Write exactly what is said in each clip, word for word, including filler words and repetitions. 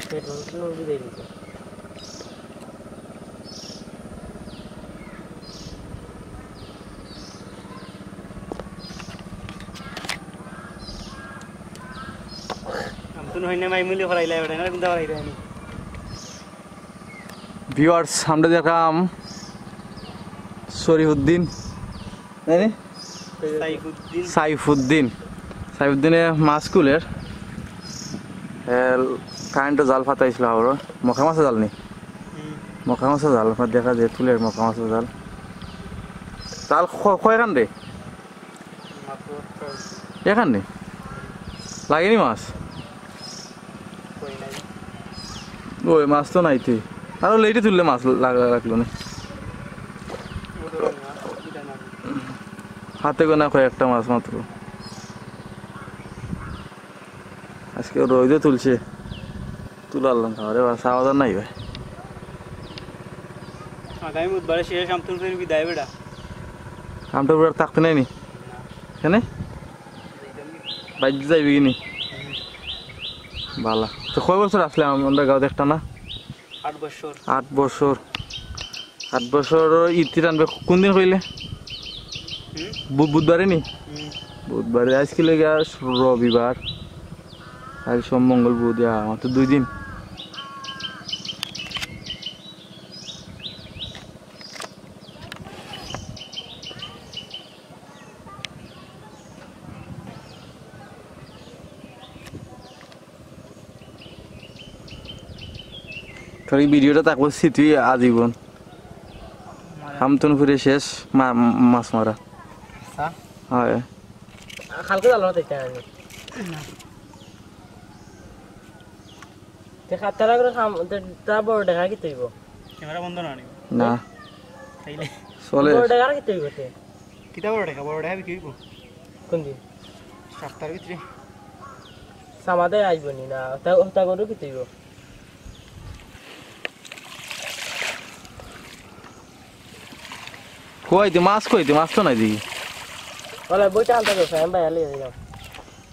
পেট্রোল তো বুঝে দিতে। আমি তো নয় না মাইমুলি ফরাইলাই ওটা না, কোনটা ফরাইলাই আমি। ভিউয়ার্স, আমরা দেখলাম শরীফুদ্দিন, তাই না? সাইফুদ্দিন। সাইফুদ্দিন। সাইফুদ্দিনে মাছ কুলের। এ, কারেন্টর জাল ফাতাইছিল আবার। মখা মাছের জাল নি? হুম। মখা মাছের জাল, আপনার দেখা যায় তুলের মখা মাছের জাল। জাল ক-, কয়খান রে? মাত্র একটা। এখান নি? লাগেনি মাছ? কই নাই। ওই মাছ তো নাই তুই। আরো লেটে তুললে মাছ লাগ-, লাগলো না। ও তো না, এটা না। হাতে গোনা কয়েকটা মাছ মাত্র। আজকে রোদে তুলছে, তুলার লঙ্কা। আরে বা, সাওয়াদার নাই ভাই। আগামী বুধবারে শেষ, আমতন ফির বিদায় বেটা। আমতন বেটা থাকতে নাই নি? না। কেনে? বাইরে যাইবি কি নি? হুম। বালা। তো কয় বছর আসলে আম-, আমরা গাঁও দেখটা না? আট বছর। আট বছর। আট বছর ইতি টানবে কোন দিন কইলে? হুম? বু-, বুধবারে নি? হুম। বুধবারে। আজকে লইগা রবিবার। আজ সোম, মঙ্গল, বুধ, ইয়া, আমার তো দুই দিন। তোর এই ভিডিওটা থাকবো স্মৃতি আজীবন। হামতন ফিরে শেষ মা-, মাছ মারা। হ্যাঁ। কালকে জাল মারতে ইচ্ছা হয়নি। তে কাতারা করে খাম, তে তা বড় দেখা কি তুইব? ক্যামেরা বন্ধ না নি? না। তাইলে? চলে। বড় দেখা কি তুইব তে? কিতা বড় দেখা? বড় দেখা বিক্রি হইব? কোন দিন? সপ্তাহের ভিতরে। সামাদে আইব নি না? তা, তা গরু কি তুইব? কই দি মাছ, কই দি মাছ তো নাই দি। বলে বইটা আনতে দে, আমি ভাই আলিয়ে দিলাম।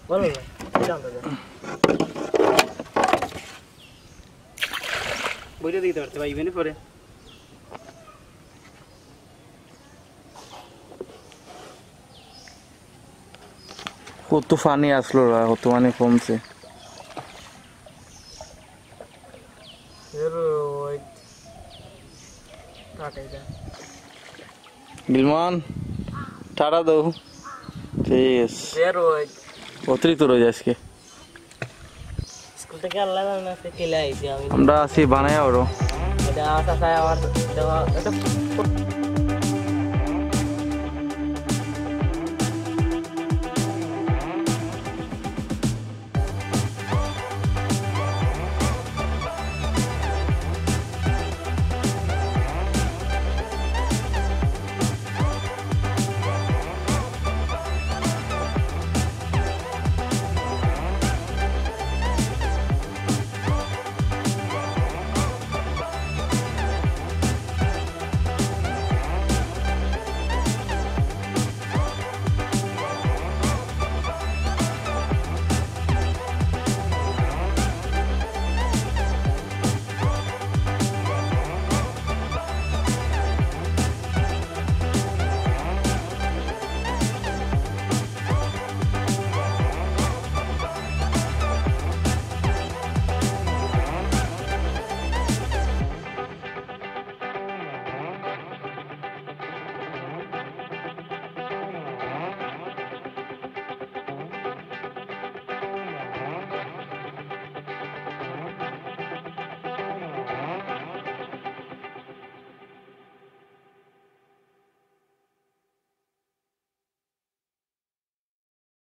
বলো না, বইটা আনতে দে। বইটা দিতে পারতে ভাই, ইভেনে পরে। কত পানি আসলো রা, কত পানি কমছে। এর ওই কাটাই দে। গিলমান, টাটা দাও। ঠিক আছে। এর ওই অতিরিক্ত রোদ আজকে। স্কুল থেকে আল্লাহ জানে আজকে খেলে আইছি আমি। আমরা আছি বানাই আরো। এটা চাচা আমার, এটা, এটা